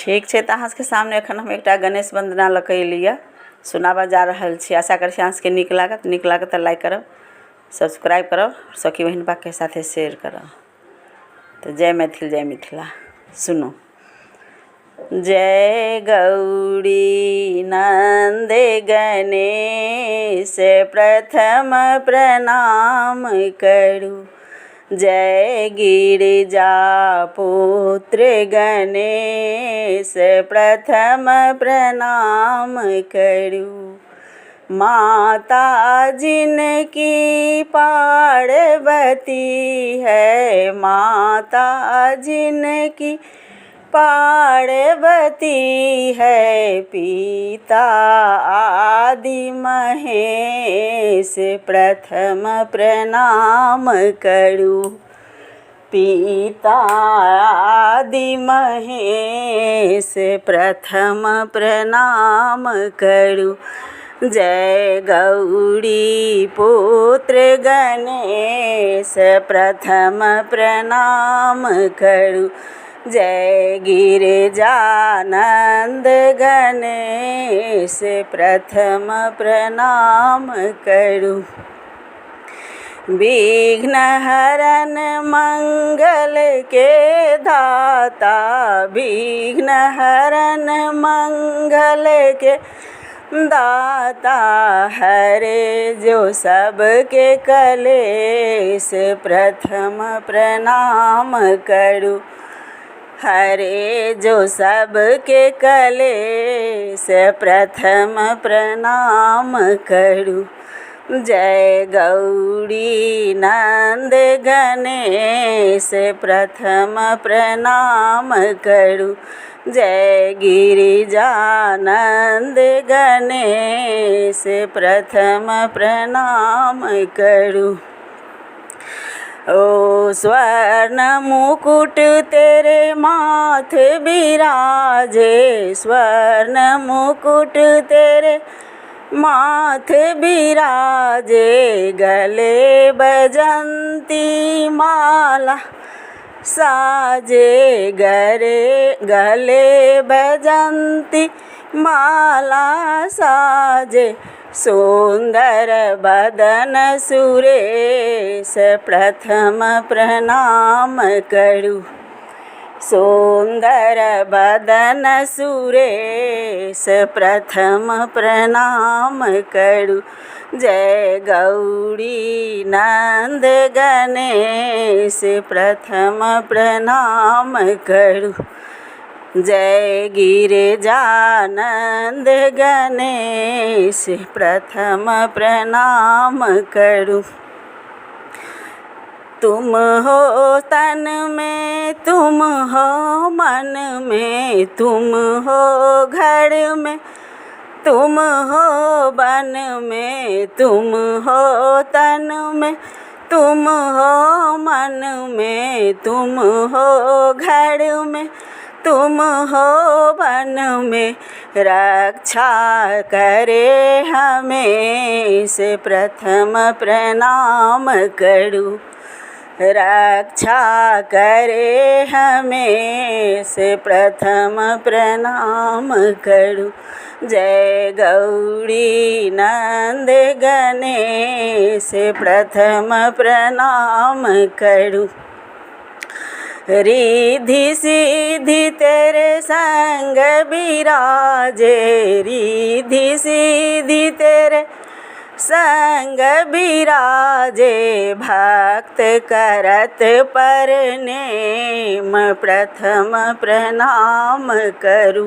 ठीक छै, तऽ अहाँ सबके सामने एखन हम एकटा गणेश वन्दना लऽ कऽ एलियै, सुनाबऽ जा रहल छी। आशा करै छी अहाँ सबके नीक लागत। नीक लागत तऽ लाइक करब, सब्सक्राइब करब, सखी बहिनपाके साथे शेयर करब। तऽ जय मैथिल, जय मिथिला। सुनू। जय गौरी नन्द गणेश प्रथम प्रणाम करू, जय गिरिजा पुत्र गणेश प्रथम प्रणाम करू। माता जिनकी पार्वती है, माता जिनकी पार्वती है, पिता आदि महेश प्रथम प्रणाम करू, पिता आदि महेश प्रथम प्रणाम करू। जय गौरी पुत्र गणेश प्रथम प्रणाम करू, जय गिरिजानन्द गणेश प्रथम प्रणाम करू। विघ्न हरण मंगल के दाता, विघ्न हरण मंगल के दाता, हरे जो सबके कलेश प्रथम प्रणाम करू, हरे जो सबके कलेश प्रथम प्रणाम करू। जय गौरी नन्द गणेश प्रथम प्रणाम करू, जय गिरिजानन्द गणेश प्रथम प्रणाम करू। ओ स्वर्ण मुकुट तेरे माथ विराजे, स्वर्ण मुकुट तेरे माथ विराजे, गले बजंती माला साजे, गरे गले बजंती माला साजे, सुंदर बदन सुरेश प्रथम प्रणाम करू, सुंदर बदन सुरेश प्रथम प्रणाम करू। जय गौरी नन्द गणेश प्रथम प्रणाम करू, जय गिरिजानन्द गणेश प्रथम प्रणाम करू। तुम हो तन में, तुम हो मन में, तुम हो घर में, तुम हो वन में, तुम हो तन में, तुम हो मन में, तुम हो घर में, तुम हो वन में, रक्षा करे हमें से प्रथम प्रणाम करू, रक्षा करे हमें से प्रथम प्रणाम करू। जय गौरी नन्द गणेश प्रथम प्रणाम करू। रिद्धि सिद्धि तेरे संग विराजे, रिद्धि सिद्धि तेरे संग विराजे, भक्त करत पर नेम प्रथम प्रणाम करू,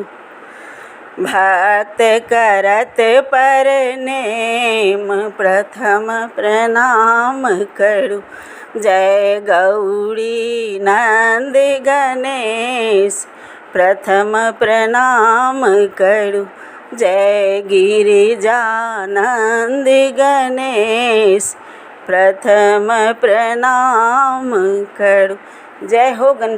भक्त करत पर नेम प्रथम प्रणाम करू। जय गौरी नन्द गणेश प्रथम प्रणाम करू, जय गिरिजानन्द गणेश प्रथम प्रणाम करू। जय हो गण।